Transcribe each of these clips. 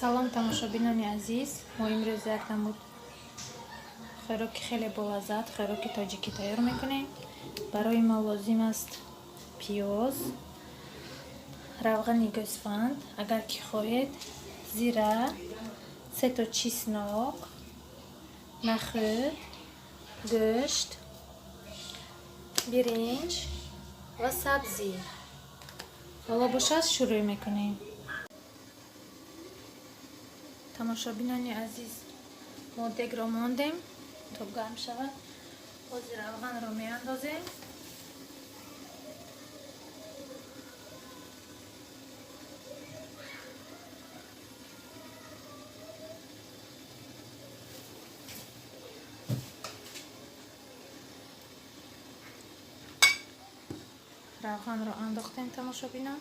Салом, тамошобинони азиз. Мо имрӯз як намуд хӯроки хеле болаззат, хӯроки тоҷикӣ тайёр мекунем. Барои мо лозим аст пиёз, равғани гӯсфанд, агар ки хоҳед, зира, сето чеснок, нахӯд, гӯшт, биринҷ ва сабзӣ. Ҳоло бошад, шурӯъ мекунем. Тамошобинони азиз, мо дегро мондем то гарм шавад. Ҳозир равғанро меандозем. Равғанро андохтем, тамошобинон.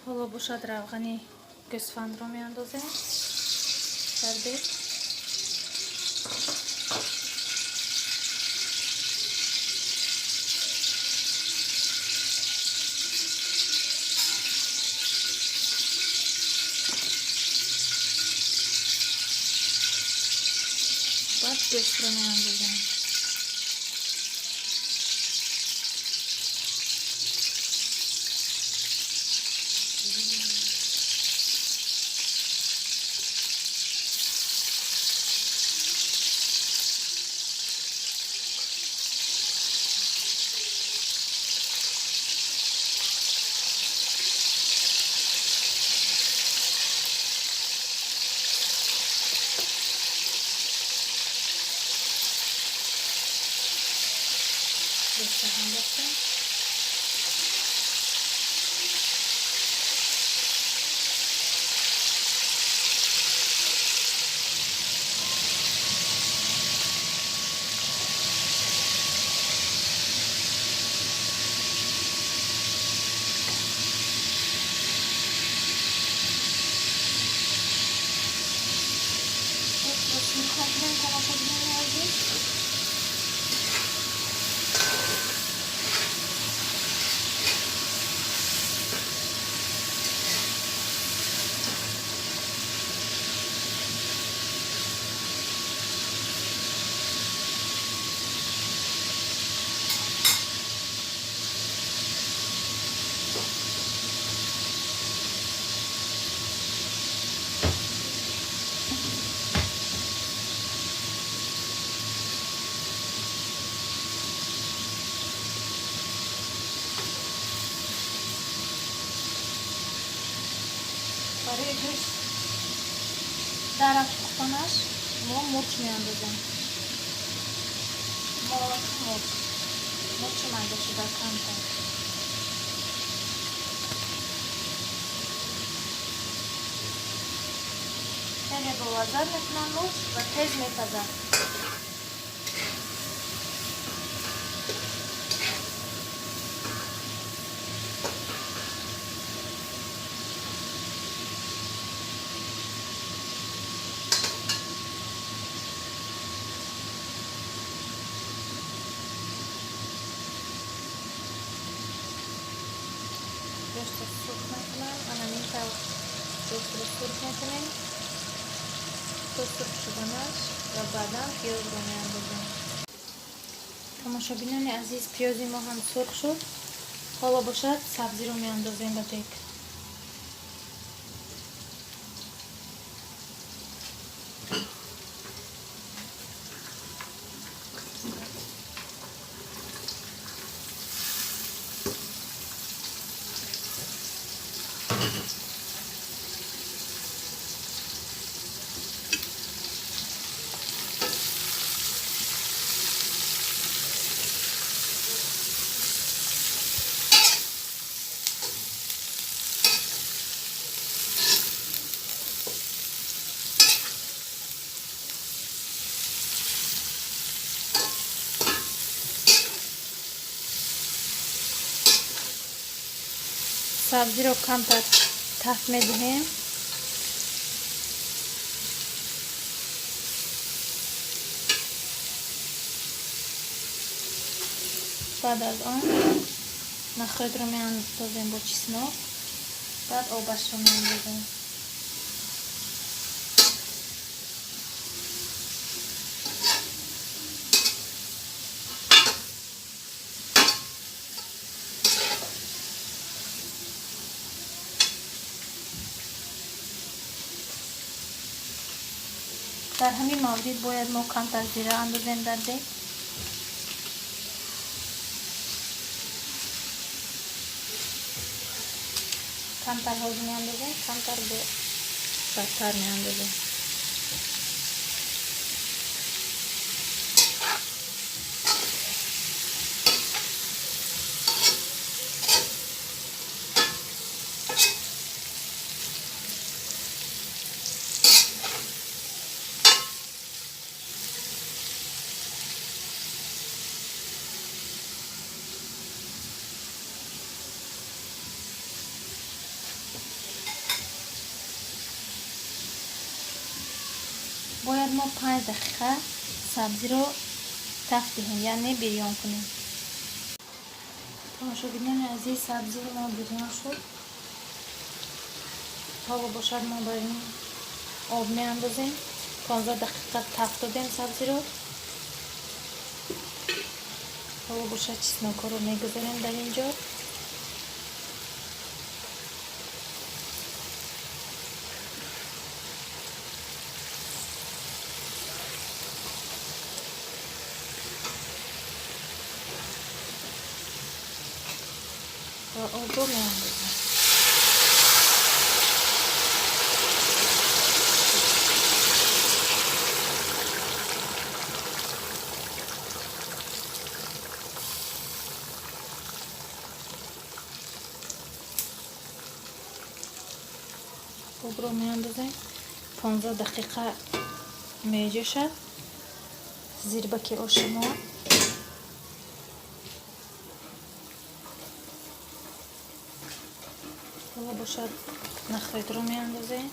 Ҳоло бошад, равғани гӯсфандро меандозем дар дег. Баъд гӯштро меандозем. Гӯштро андохтем. Гӯштро сурх мекунем, тамошобинони азиз. Барои гӯшт дарафт пухтанаш мо мурч меандозем. Мурч, мурчи майда шуда камтар. Хеле болаззат мекунад мурч ва тез мепазад. Гӯштро сурх мекунам. Ана ин тавр гӯштро сурх мекунем то сурх шуданаш ва баъдан пиёзро меандозем. Тамошобинони азиз, пиёзи мо ҳам сурх шуд. Ҳоло бошад, сабзиро меандозем ба дег. Сабзиро камтар тафт медиҳем. Баъд аз он нахӯдро меандозем бо чеснок, баъд обашро меандозем. Дар ҳамин маврид бояд мо камтар зира андозем дар дег. Камтар ҳозир меандозем, камтар бадтар меандозем. Бояд мо 5 дақиқа сабзиро тафт диҳем, яъне бирён кунем. Тамошобинони азиз, сабзии мо бирён шуд. Ҳоло бошад мо бар ин об меандозем. 15 дақиқа тафт додем сабзиро. Ҳоло бошад чеснокҳоро мегузорем дар ин ҷо. Ва обро меандозем. Обро меандозем. 15 дақиқа меҷӯшад зирбаки оши мо. Ҳоло бошад нахӯдро меандозем.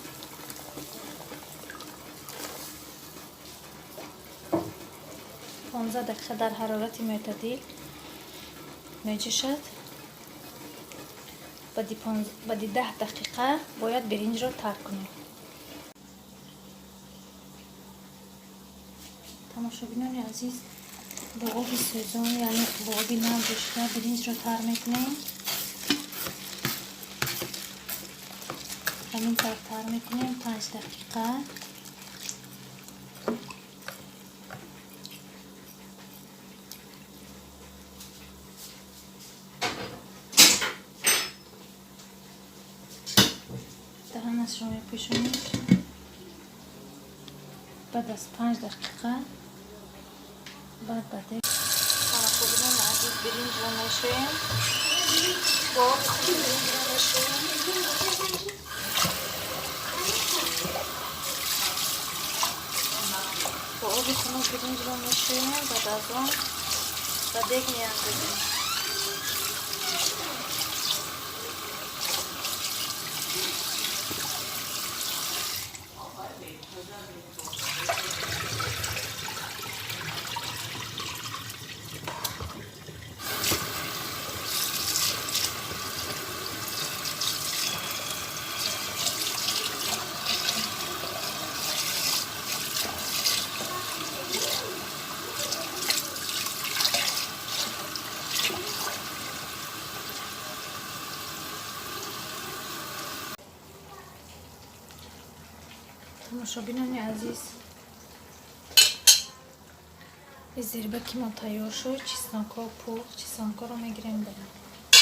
15 дақиқа дар ҳарорати мӯътадил меҷӯшад. Баъди 10 дақиқа бояд биринҷро тар кунем. Тамошобинони азиз, бо оби сӯзон, яъне бо оби нав ҷӯшида биринҷро тар мекунем. Ҳамин тавр тар мекунем 5 дақиқа. Даҳанашро мепӯшонем. Баъд аз 5 дақиқа баъд ба дег. Тамошобинони азиз, биринҷро мешӯем. Бо оби хунук биринҷро мешӯем. Бо оби хунук биринҷро мешӯем, баъд аз он ба дег меандозем. Тамошобинони азиз, зирбаки мо тайёр шуд. Чеснокҳо пухт. Чеснокҳоро мегирем,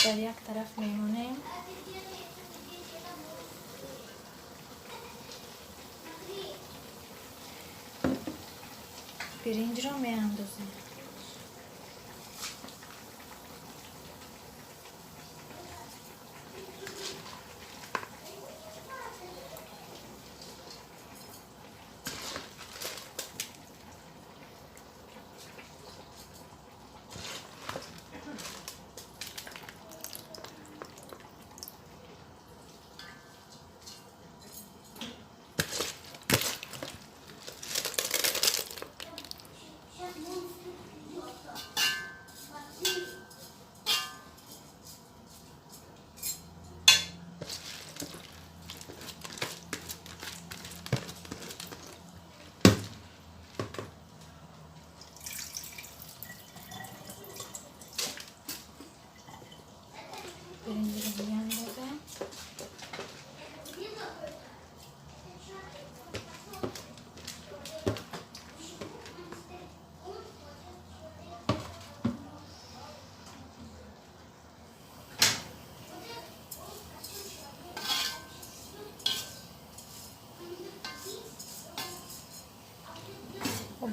дар як тараф мемонем. Биринҷро меандозем.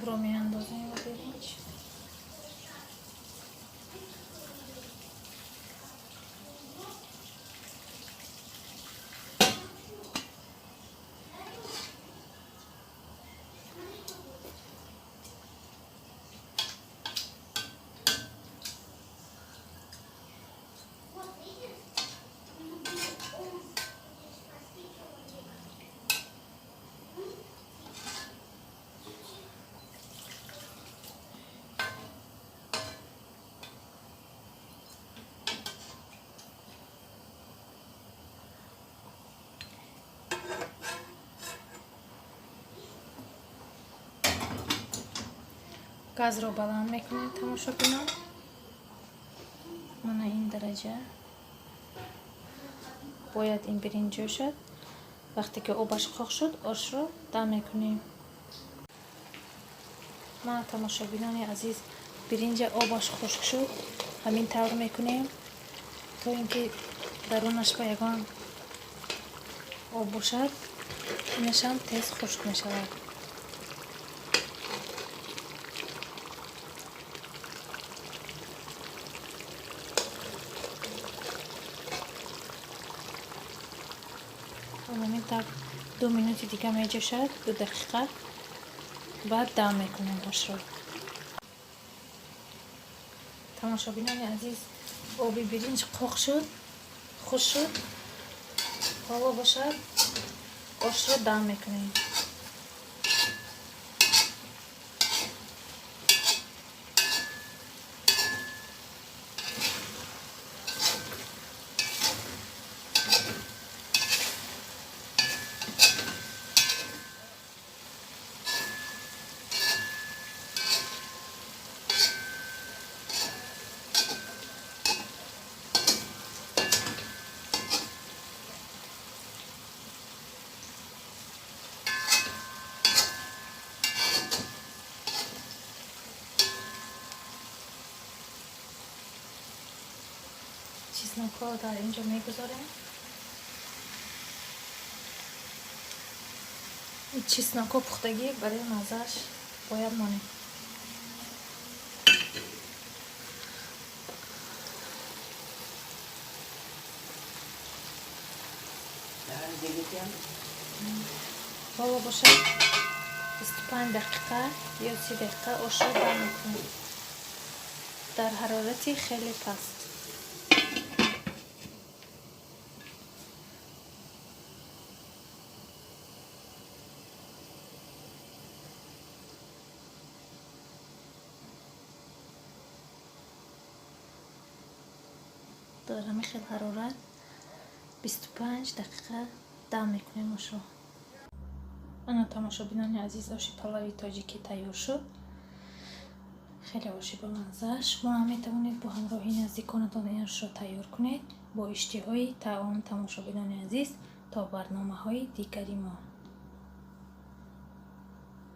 Обро меандозем ба биринҷ. Газро баланд мекунем, тамошобинон. Мана ин дараҷа бояд ин биринҷ ҷӯшад. Вақте ки обаш қоқ шуд, ошро дам мекунем. Мана, тамошобинони азиз, биринҷа обаш хушк шуд. Ҳамин тавр мекунем, то ин ки дарунаш ба ягон об бошад, инашам тез хушк мешавад. Ҳамин тавр 2 минути дига меҷӯшад, 2 дақиқа, баъд дам мекунем ошро. Тамошобинони азиз, оби биринҷ қоқ шуд, хушк шуд. Ҳоло бошад, ошро дам мекунем. Чеснокҳоро дар инҷо мегузорем. Чеснокҳо пухтагӣ, барои маззааш бояд монем. Ҳоло бошад, 25 дақиқа ё 30 дақиқа ошро дам мекунем дар ҳарорати хеле паст. Дар ҳамин хел ҳарорат 25 дақиқа дам мекунем ошро. Ана, тамошобинони азиз, оши палави тоҷикӣ тайёр шуд. Хеле оши бамазза. Шумо ҳам метавонед бо ҳамроҳии наздиконатон ин ошро тайёр кунед. Бо иштиҳои таом, тамошобинони азиз, то барномаҳои дигари мо.